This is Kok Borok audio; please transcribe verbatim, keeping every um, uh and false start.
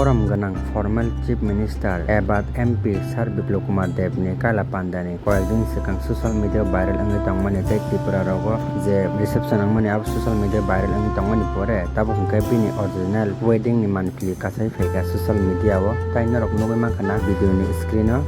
Borom gwnang former Chief Minister eba M P Sir Biplab Kumar Deb ni kaila panda ni koyek din swkang social media viral wngwi tongmani tei Tripura rogo je reception wngmani abo social media viral wngwi tongmani pore tabuk hwnkhe bini original wedding ni manpili kasai phaikha social media o, tai norok nugwi mankha na video ni screen o.